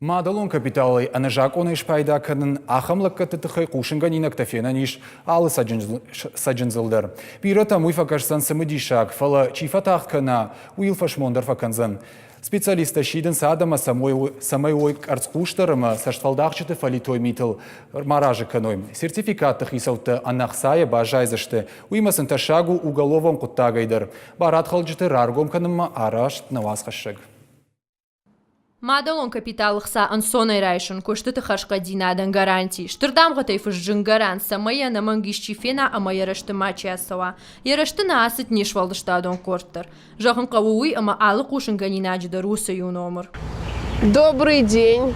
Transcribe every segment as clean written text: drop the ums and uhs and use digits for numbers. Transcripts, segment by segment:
Мадӕлон капиталӕй ӕнӕзакъонӕй спайда кӕнын ахӕм лӕггӕдты тыххӕй хъусынгӕнинӕгтӕ фенӕн ис алы цӕджындзыл дӕр. Бирӕтӕм уый фӕкӕсдзӕн цымыдисаг, фӕлӕ чи фӕтагъд кӕна, уый йыл фӕсмон дӕр фӕкӕндзӕн. Специалисттӕ сидынц адӕммӕ, цӕмӕй уой къӕрцхъусдӕр ӕмӕ цӕстфӕлдахджыты фӕлитой митыл ма разы кӕной. Сертификатты хицӕуттӕ ӕнӕхцайӕ баззайдзысты, уыимӕ сын тӕссаг у уголовон хъуыддагӕй дӕр. Барадхалджыты раргом кӕнынмӕ арӕзт нӕ уацхӕссӕг. Мадӕлон капиталы хца ӕнцонӕй райсын, куыстыты хӕрзхъӕддзинадӕн гаранти, стыр дамгъӕтӕй фыст зынгӕрӕн, цӕмӕй йӕ ӕнӕмӕнг исчи фена ӕмӕ йӕ рӕзты мачи ацӕуа. Йӕ рӕзты нӕ ацыд не сфӕлдыстадон къорд дӕр. Зӕгъын хъӕуы уый, ӕмӕ алы хъусынгӕнинаджы дӕр уыцы иу номыр. Добрый день.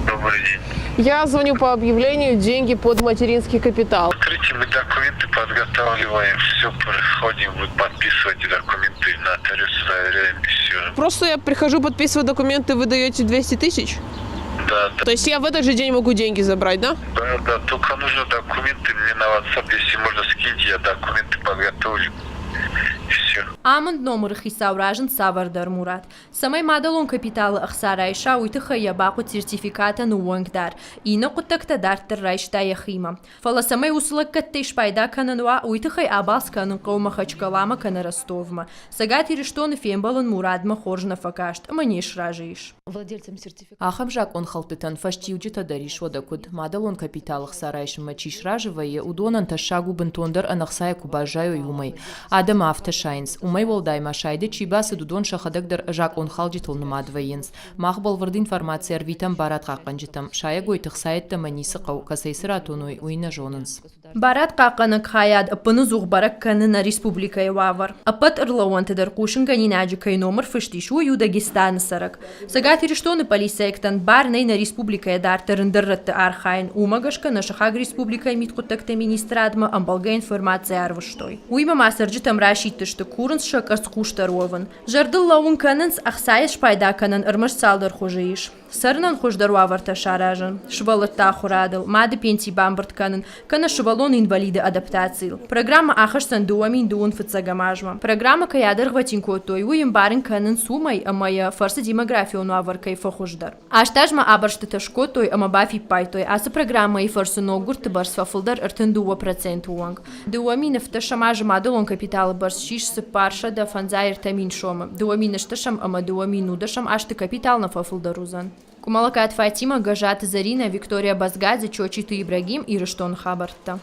Добрый день. Я звоню по объявлению «Деньги под материнский капитал». Смотрите, мы документы подготавливаем, все происходим, вы подписываете документы, нотариус заверяем, и все. Просто я прихожу подписывать документы, вы даете 200 тысяч? Да, да. То есть я в этот же день могу деньги забрать, да? Да, да, только нужно документы мне на WhatsApp, если можно скиньте, я документы подготовлю. И все. Амынд номыры хицау разынд цавӕрдӕр Мурат. Цӕмӕй мадӕлон капиталы ӕхца райса, уый тыххӕй йӕ бахъуыд сертификатӕн ууӕнк дӕр. Иннӕ хъуыддӕгтӕ дарддӕр райста йӕхимӕ. Фӕлӕ цӕмӕй уыцы лӕггӕдтӕй спайда кӕнӕн уа, уый тыххӕй абалц кӕнын хъӕуы Махачкаламӕ кӕнӕ Ростовмӕ. Цӕгат Ирыстоны фембӕлын Мурадмӕ хорз нӕ фӕкаст ӕмӕ не сразы ис. Ахӕм закъонхӕлдтытӕн фӕстиуджытӕ дӕр ис уӕдӕ куыд? Мадӕлон капиталы хца райсынмӕ чи сразы вӕййы, уыдонӕн тӕссаг у бынтондӕр ӕнӕхцайӕ куы баззайой, уымӕй. Адӕмы афтӕ сайынц. Уымӕй уӕлдай ма сайды чи бацыд, уыдон сӕхӕдӕг дӕр закъонхалджытыл нымад вӕййынц. Мах бӕлвырд информаци ӕрвитӕм барадхъахъхъӕнджытӕм. Сайӕгойты хца йеддӕмӕ ницы хъӕуы, кӕцӕй цы ратоной, уый нӕ зонынц. Барадхъахъхъӕнӕг хайад ӕппынӕдзух бӕрӕг кӕны нӕ республикӕйы уавӕр. Ӕппӕт ӕрлӕууӕнты дӕр хъусынгӕнинаджы кӕй номыр фыст ис, уый у Дагестаны цӕрӕг. Цӕгат Ирыстоны полицейӕгтӕн бар нӕй нӕ республикӕйӕ дарддӕр ӕндӕр рӕтты архайын, уымӕ гӕсгӕ нӕ сыхаг республикӕйы мидхъуыддӕгты министрадмӕ ӕмбӕлгӕ информаци арвыстой. Уыимӕ ма цӕрджытӕм расидтысты, курынц сӕ къӕрцхъусдӕр уӕвын. Зӕрдыл лӕууын кӕнынц, ӕхцайӕ спайда кӕнӕн ӕрмӕст цалдӕр хуызы ис. Цӕрынӕн хуыздӕр уавӕртӕ саразын, сывӕллӕтты ахуырадыл, мады пенси бамбырд кӕнын, кӕнӕ сывӕллон-инвалиды адаптацийыл. Программӕ ахӕсдзӕн 2000 фыццӕгӕм азмӕ. Программӕ кӕй адӕргъвӕтин кодтой, уый ӕмбарын кӕнынц уымӕй, ӕмӕ йӕ фӕрцы демографион уавӕр кӕй фӕхуыздӕр. Аст азмӕ абарстытӕ скодтой ӕмӕ бафиппайдтой, ацы программӕйы фӕрцы ноггуырдты бӕрц фӕфылдӕр 32 проценты онг. 2017 азы мадӕлон капиталы бӕрц ссис 453 000 сомы, 2010 ӕмӕ 2010 азты капитал нӕ фӕфылдӕр уыдзӕн. Къуымӕллӕгаты Фатимӕ, Гӕззаты Зӕринӕ, Виктория Базгадзе, Чочиты Ибрагим, Ирыстоны хабӕрттӕ.